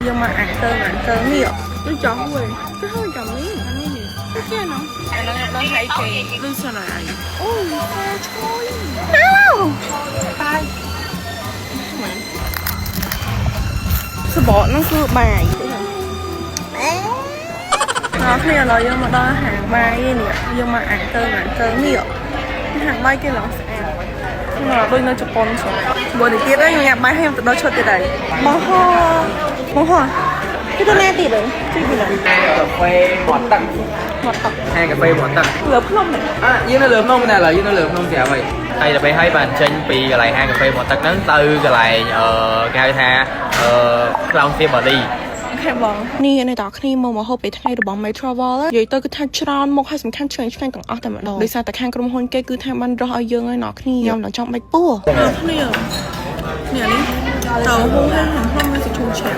យើងមកអានទៅអានទៅនេះដូចចង់វិញទៅហើយកាមីអានេះនេះគេណោះឥឡូវខ្ញុំដល់ហើយគេដូចសរាយអូយឈ្ងុយហៅបាយសបកហ្នឹងគឺបាយដល់គ្នាឥឡូវយើងមកដល់ហាងបាយនេះយើងមកអានទៅអានទៅនេះហាងបាយគេឡើងស្អាតមកដូចនៅជប៉ុនសោះមួយទៀតខ្ញុំញ៉ាំបាយហើយខ្ញុំទៅដល់ឈុតទៀតហើយមកហោមកហោគេទៅណាទៀតជួយពីណា កាហ្វេមាត់ទឹក មកទឹក ហាងកាហ្វេមាត់ទឹក លើភ្នំនេះ អ่ะយើងនៅលើភ្នំណាឥឡូវយើងនៅលើភ្នំស្រាប់ហើយហើយដល់ពេលហើយបានចេញពីកន្លែងហាងកាហ្វេមាត់ទឹកហ្នឹងទៅកន្លែងអឺគេហៅថាអឺ Clown Sea Body OK បងនេះអ្នកទាំងគ្នាមកមកហូបពេលថ្ងៃរបស់ My Travel និយាយទៅគឺថាច្រើនមកហើយសំខាន់ឆ្ងាញ់ឆ្ងាញ់ទាំងអស់តែម្ដងដោយសារតែខាងក្រុមហ៊ុនគេគឺថាបានរស់ឲ្យយើងហើយអ្នកគ្នាញ៉ាំដល់ចង់បាច់ពោះអ្នកគ្នានេះនេះតើហូហាហាងមានសិឈូឆា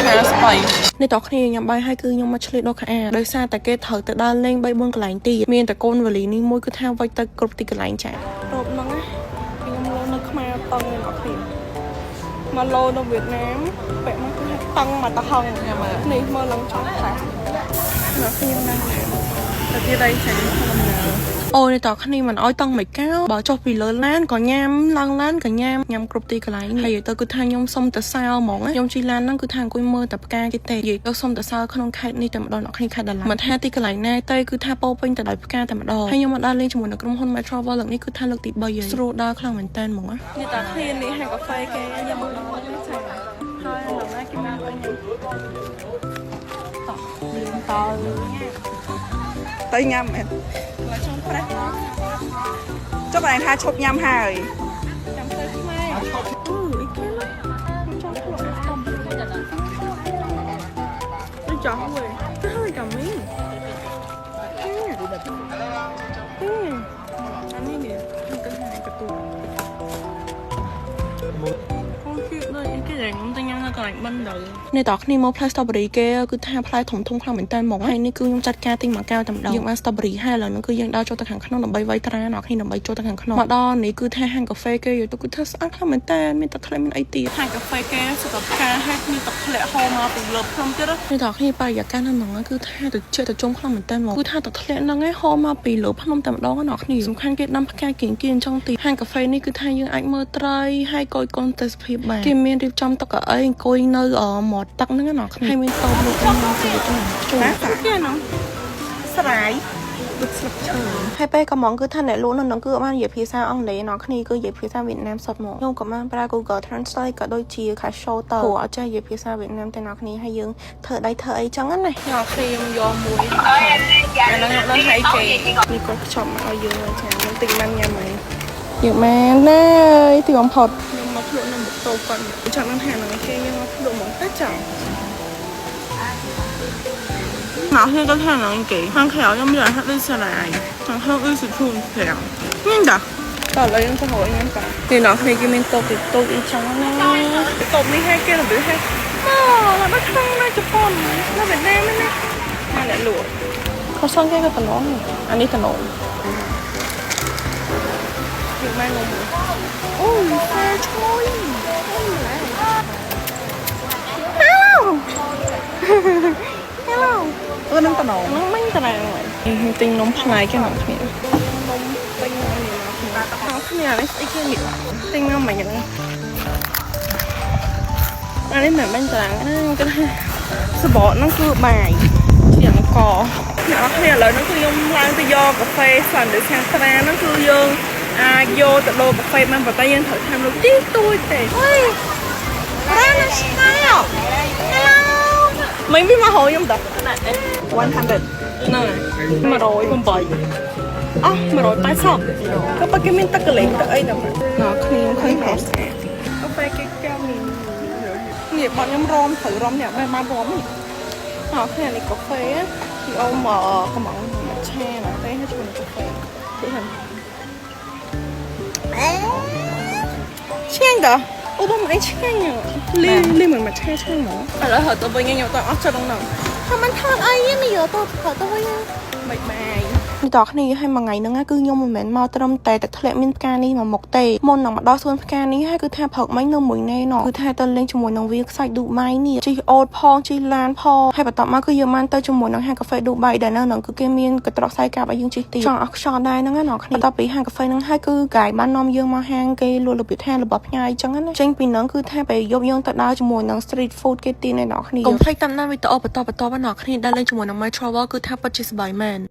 ខាស្បៃនេះតោះគ្នាញ៉ាំបាយហើយគឺខ្ញុំមកឆ្លៀតដល់ខអាដោយសារតែគេត្រូវទៅដើរលេង3 4កន្លែងទៀតមានតែកូនវលីនេះមួយគឺថាវិចទៅគ្រប់ទីកន្លែងចារោបហ្នឹងណាខ្ញុំលោនៅខ្មែរតឹងអ្នកគ្នា មកឡូនៅវៀតណាមពាក់មកគឺថាតឹងមកតហឹងនេះមើលឡើងចង់ខ្លះមកខ្ញុំណាស់តែទៀតអីចាខ្ញុំណាអូនេះតគ្នាមិនអោយតង់មួយកៅបើចុះពីលើឡានក៏ញ៉ាំឡើងឡានក៏ញ៉ាំញ៉ាំគ្រប់ទីកន្លែងហើយទៅគឺថាខ្ញុំសុំទៅសើហ្មងខ្ញុំជិះឡានហ្នឹងគឺថាអង្គុយមើលតែផ្កាគេទេនិយាយទៅសុំទៅសើក្នុងខេត្តនេះតែម្ដងអ្នកគ្នាខេត្តដាឡាមិនថាទីកន្លែងណាទេគឺថាពោពេញទៅដោយផ្កាតែម្ដងហើយខ្ញុំមកដើរលេងជាមួយនឹងក្រុមហ៊ុន My Travel លើកនេះគឺថាលើកទី3ហើយស្រួលដើរខ្លាំងមែនតើហ្មងនេះតគ្នានេះហាងកាហ្វេគេខ្ញុំមកដល់ចាហើយឥឡូវណាគេមកវិញតោះយើងត ទៅញ៉ាំមែន ឡើយចង់ប្រេះមក ចុះបងឯងថាឈប់ញ៉ាំហើយ ចាំទៅខ្មែរអូអីគេណាខ្ញុំចង់ធ្លក់ស្កំទៅចង់វិញទៅហើយកាមីអានេះនេះខ្ញុំទៅហាងកទូអូគឺដូចអីគេយ៉ាងខ្ញុំទៅញ៉ាំនៅកន្លែងបិណ្ឌទៅនេះតោះគ្នាមកផ្លែ strawberry គេគឺថាផ្លែធំធំខ្លាំងមែនតើហ្មងហើយនេះគឺខ្ញុំចាត់ការទិញមួយកែវតែម្ដងយើងបាន strawberry ហើយឥឡូវហ្នឹងគឺយើងដើរចូលទៅខាងក្នុងដើម្បីវាយត្រាអ្នកគ្នាដើម្បីចូលទៅខាងក្នុងមកដល់នេះគឺថាហាងកាហ្វេគេយទៅគឺថាស្អាតខ្លាំងមែនតើមានទឹកធ្លាក់មានអីទៀតហាងកាហ្វេគេសុទ្ធតែផ្កាហើយមានទឹកធ្លាក់ហូរមកពីលើភ្នំទៀតនេះតោះគ្នាបរិយាកាសនៅហ្នឹងគឺថាត្រជាក់ត្រជុំខ្លាំងមែនតើហ្មងគឺថាទឹកធ្លាក់ហ្នឹងឯងហូរមកពីលើភ្នំតែម្ដងអ្នកគ្នាសំខាន់គេដាំផ្កាគៀងគៀងចង់ទីហាងកាហ្វេនេះគឺថាយើងអាចមើលត្រីហើយកយកូនទេសភាពបានគេមានរៀបចំតុកៅអីអង្គុយនៅមាត់ទឹកហ្នឹងណាអ្នកគ្នាហើយមានតូបលក់អីមកទៀតជួយគេហ្នឹងស្រាយដូចស្លឹកឈើហើយពេលកំងគឺថាអ្នកលក់នៅហ្នឹងគឺអត់បាននិយាយភាសាអង់គ្លេសអ្នកគ្នាគឺនិយាយភាសាវៀតណាមសុទ្ធមកខ្ញុំក៏បានប្រើ Google Translate ក៏ដូចជា Casio ទៅព្រោះអត់ចេះនិយាយភាសាវៀតណាមតែអ្នកគ្នាហើយយើងធ្វើដៃធ្វើអីចឹងណាអ្នកគ្នាខ្ញុំយកមួយឥឡូវខ្ញុំដល់ហើយគេនេះគាត់ខ្ចប់មកឲ្យយើងហើយចាខ្ញុំទិញបានញ៉ាំហើយយើងបានណាទីបំផុតខ្ញុំមកភ្លក់នៅមុខតូបគាត់ចង់នឹងថាហ្នឹងគេយើងមកភ្លក់ហ្មងតែចង់ មកខ្ញុំទៅខាងហ្នឹងគេខាងក្រៅខ្ញុំមានហាក់ដូចសារាយខាងក្នុងដូចសុឈូនប្រាំញ៉ាំតាតើឥឡូវខ្ញុំទៅរកញ៉ាំតាទីនោះគ្នាគេមានតូបទីតូបអីចឹងណាតូបនេះឲ្យគេរបៀបឲ្យមកដល់ក្នុងនៅជប៉ុននៅវៀតណាមណាណាអ្នកលក់ខសងគេក៏តំណងអានេះតំណងយកមកនំអូយឈ្ងុយអូយម្ល៉េះ Hello. អឺនឹងតំណង ហ្នឹងមិញតារាងហើយទិញនំផ្លែគេមកគ្នានំទិញមកនេះមកគ្នាមកគ្នានេះស្អីគេនេះទិញមកមិញហ្នឹងអានេះមិនបាញ់តារាងណាខ្ញុំគិតថាសបកហ្នឹងគឺបាយជាអង្គអ្នកនរគ្នាឥឡូវហ្នឹងគឺខ្ញុំឡើងទៅយកកាហ្វេសិនដោយសារត្រាហ្នឹងគឺយើងអាចយកទៅដូរកាហ្វេបានប៉ុន្តែយើងត្រូវធ្វើលុយទីទួយទេអុយរ៉ាណាស្តា Hello មិញវាមកហៅខ្ញុំតា 100 ហ្នឹង108អស់180ក៏ប៉ុន្តែគេមានទឹកកលេងទឹកអីដល់ណាគ្នាឃើញប្រុសស្អាតកាហ្វេគេកែវនេះនេះបងខ្ញុំរមត្រូវរមនេះបែបបានរមនេះអរគ្នានេះកាហ្វេគេអូមកកំងមកឆាណាទេហើយជួយកាហ្វេជួយហ្នឹងឆ្ងាញ់តើអូបងមិនឆ្ងាញ់លីលីមិនមកឆាឆ្ងាញ់ហ្មងឥឡូវហត់ទៅវិញខ្ញុំទៅអស់ចិត្តហ្នឹងថាมันថតអីនេះយកទៅទៅវិញបាយបាយ នេះតោះគ្នាហើយមួយថ្ងៃហ្នឹងគឺខ្ញុំមិនមែនមកត្រឹមតែទឹកធ្លាក់មានផ្កានេះមកមុខទេមុននឹងមកដល់សួនផ្កានេះហើយគឺថាព្រឹកមិញនៅមួយណែណគឺថាទៅលេងជាមួយនឹងវាខ្សាច់ឌូបៃនេះជិះអូតផងជិះឡានផងហើយបន្ទាប់មកគឺយើងបានទៅជាមួយនឹងហាងកាហ្វេឌូបៃដែលនៅហ្នឹងគឺគេមានកន្ត្រកខ្សែកាបឲ្យយើងជិះទីចង់អស់ខ្យល់ដែរហ្នឹងណាអ្នកគ្នាបន្ទាប់ពីហាងកាហ្វេហ្នឹងហើយគឺ guide បាននាំយើងមកហាងគេលក់របៀបថារបស់ផ្ញើអញ្ចឹងណាចេញពីហ្នឹងគឺថាពេលយប់យើងទៅដើរជាមួយនឹង street food គេទីអ្នកនរគ្នាកុំភ្លេចតាមដានវីដេអូបន្តបន្តអ្នកនរគ្នាដែលលេងជាមួយនឹង My Travel គឺថាពិតជាសប្បាយមែន។